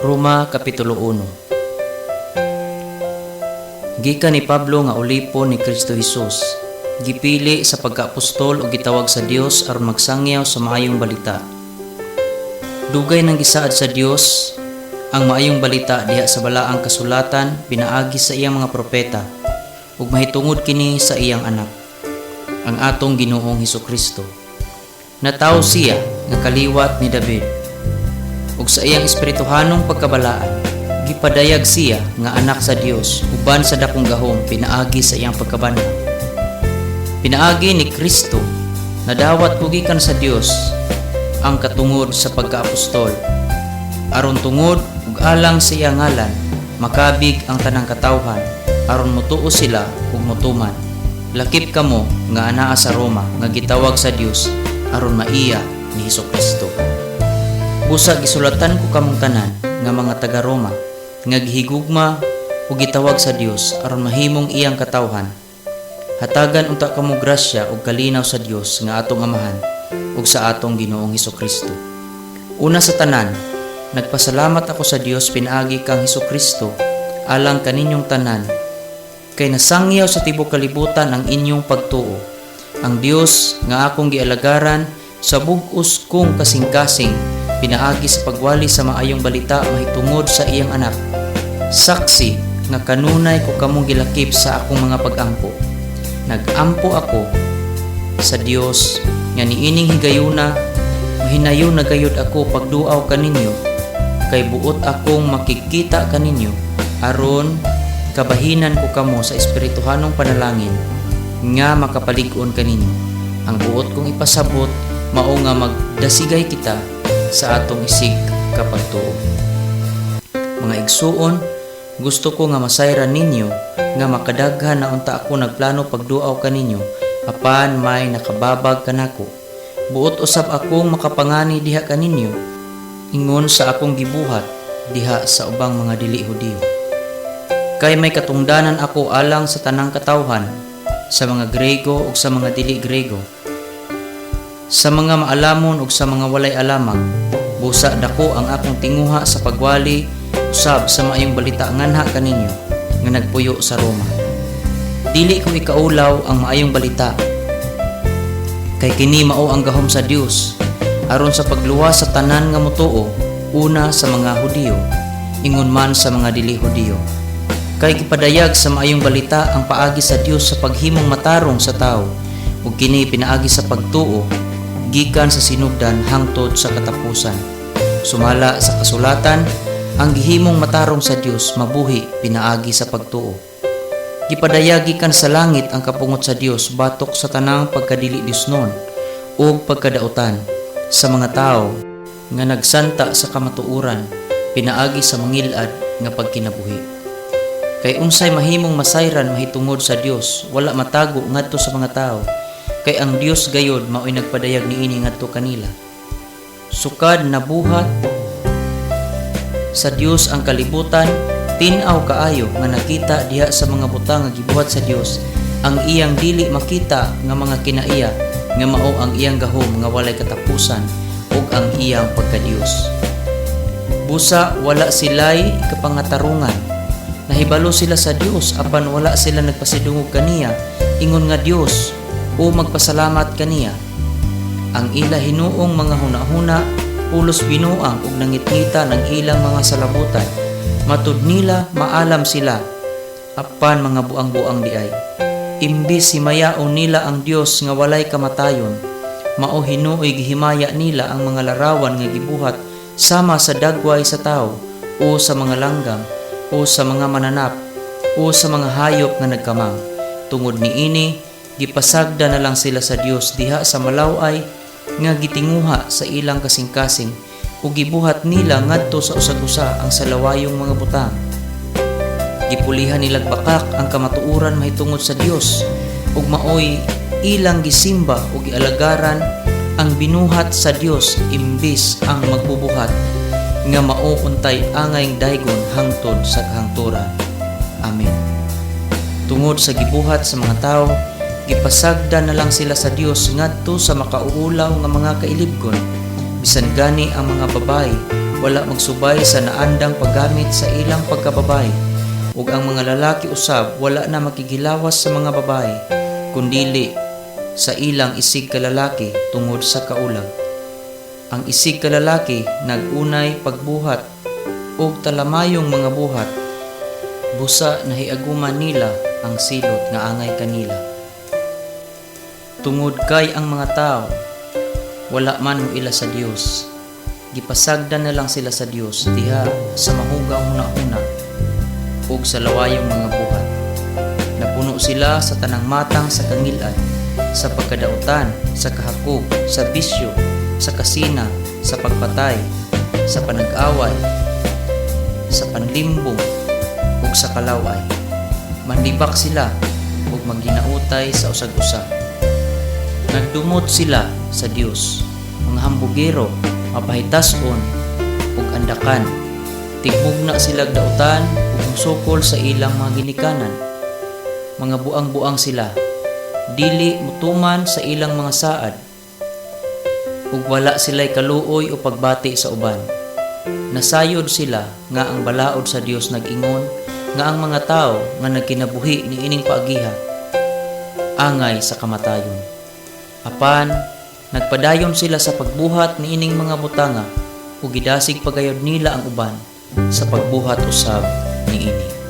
Roma Kapitulo 1. Gikan ni Pablo nga ulipon ni Kristo Hesus, gipili sa pagkaapostol ug gitawag sa Dios aron magsangyaw sa maayong balita. Dugay nang gisaad sa Dios ang maayong balita diha sa balaang kasulatan pinaagi sa iyang mga propeta ug mahitungod kini sa iyang Anak, ang atong Ginoong Hesukristo. Natawo siya nga kaliwat ni David ug sa iyang espirituhanong pagkabalaan gipadayag siya nga anak sa Dios uban sa dakong gahom pinaagi sa iyang pagkabanhaw. Pinaagi ni Kristo, nadawat ko gikan sa Dios ang katungod sa pagkaapostol aron tungod ug alang sa iyang ngalan makabig ang tanang katawhan aron motuo sila ug motuman. Lakip kamo nga anaa sa Roma nga gitawag sa Dios aron maiya ni Hesukristo. Busa gisulatan ko kamong tanan nga mga taga Roma nga gihigugma ug gitawag sa Dios aron mahimong iyang katawhan. Hatagan unta kamo grasya ug kalinaw sa Dios nga atong Amahan ug sa atong Ginoong Hesukristo. Una sa tanan, nagpasalamat ako sa Dios pinaagi kang Hesukristo alang kaninyong tanan kay nasangyaw sa tibok kalibutan ang inyong pagtuo. Ang Dios nga akong gialagaran sa bug-os kong kasing-kasing pinaagi sa pagwali sa maayong balita mahitungod sa iyang Anak, saksi nga kanunay ko kamong gilakip sa akong mga pagampo. Nagampo ako sa Dios nga niining higayuna mahinayon na gayud ako pagduaw kaninyo, kay buot akong makigkita kaninyo aron kabahinan ko kamo sa espirituhanong panalangin nga makapalig-on kaninyo. Ang buot kong ipasabot mao nga magdasigay kita sa atong isig kapagtuo. Mga igsuon, gusto ko nga masayran ninyo nga makadaghan na unta ako nagplano pagduaw kaninyo, apan may nakababag kanako. Buot usab akong makapangani diha kaninyo ingon sa akong gibuhat diha sa ubang mga dili Hudiyo. Kay may katungdanan ako alang sa tanang katawhan, sa mga Grego ug sa mga dili Grego, sa mga maalamon ug sa mga walay alamag. Busa dako ang akong tinguha sa pagwali usab sa maayong balita nganha kaninyo nga nagpuyo sa Roma. Dili ko ikaulaw ang maayong balita, kay kini mao ang gahom sa Dios aron sa pagluwas sa tanan nga motuo, una sa mga Hudiyo, ingon man sa mga dili Hudiyo. Kay gipadayag sa maayong balita ang paagi sa Dios sa paghimong matarong sa tawo, ug kini pinaagi sa pagtuo gikan sa sinugdan hangtod sa katapusan. Sumala sa kasulatan, ang gihimong matarong sa Dios mabuhi pinaagi sa pagtuo. Gipadayag gikan sa langit ang kapungot sa Dios batok sa tanang pagkadili Diosnon ug pagkadautan sa mga tawo nga nagsanta sa kamatuoran pinaagi sa mangilad nga pagkinabuhi. Kay unsay mahimong masayran mahitungod sa Dios, wala matago ngadto sa mga tawo, kay ang Dios gayod mao'y nagpadayag niini ngadto kanila. Sukad nabuhat sa Dios ang kalibutan, tin-aw kaayo nga nakita diha sa mga butang nga gibuhat sa Dios ang iyang dili makita nga mga kinaiya, nga mao ang iyang gahom nga walay katapusan ug ang iyang pagkadiyos. Busa wala sila'y kapangatarungan. Nahibalo sila sa Dios, apan wala sila nagpasidungog kaniya ingon nga Dios o magpasalamat kaniya. Ang ila hinuong mga hunahuna pulos binuang ug nangitngita ng ilang mga salabutan. Matud nila maalam sila, apan mga buang-buang diay. Imbis himayaon nila ang Dios nga walay kamatayon, mao hinuoy gihimaya nila ang mga larawan nga gibuhat sama sa dagway sa tawo o sa mga langgam o sa mga mananap o sa mga hayop nga nagkamang. Tungod niini, gipasagda na lang sila sa Dios diha sa malaw-ay nga gitinguha sa ilang kasing-kasing ug gibuhat nila ngadto sa usag-usa ang salawayong mga butang. Gipulihan nilag bakak ang kamatuoran mahitungod sa Dios ug maoy ilang gisimba ug gialagaran ang binuhat sa Dios imbis ang magbubuhat, nga mao untay angay daygon hangtod sa kahangturan. Amen. Tungod sa gibuhat sa mga tawo, gipasagda na lang sila sa Dios ngadto sa makauulaw nga mga kailibgon, bisan gani ang mga babae wala magsubay sa naandang paggamit sa ilang pagkababae, ug ang mga lalaki usab wala na makighilawas sa mga babae kundili sa ilang isig kalalaki tungod sa kaulag. Ang isig kalalaki nag-unay pagbuhat og talamayong mga buhat, busa nahiaguman nila ang silot nga angay kanila. Tungod kay ang mga tao wala man moila sa Dios, gipasagdan na lang sila sa Dios diha sa mahugaw hunahuna ug sa lawayong mga buhat. Napuno sila sa tanang matang sa kangilad, sa pagkadautan, sa kahakog, sa bisyo, sa kasina, sa pagpatay, sa panag-away, sa panlimbong, ug sa kalaway. Manlibak sila ug magginautay sa usag-usa. Nagdumot sila sa Dios, mga hambugero, mapahitas-on ug andakan. Tigmugna silag dautan ug musukol sa ilang mga ginikanan. Mga buang-buang sila, dili mutuman sa ilang mga saad, ug wala sila'y kaluoy o pagbati sa uban. Nasayod sila nga ang balaod sa Dios nag-ingon nga ang mga tawo nga nagkinabuhi niining paagiha angay sa kamatayon. Apan nagpadayon sila sa pagbuhat niining mga butanga ug gidasig pagayod nila ang uban sa pagbuhat usab niini.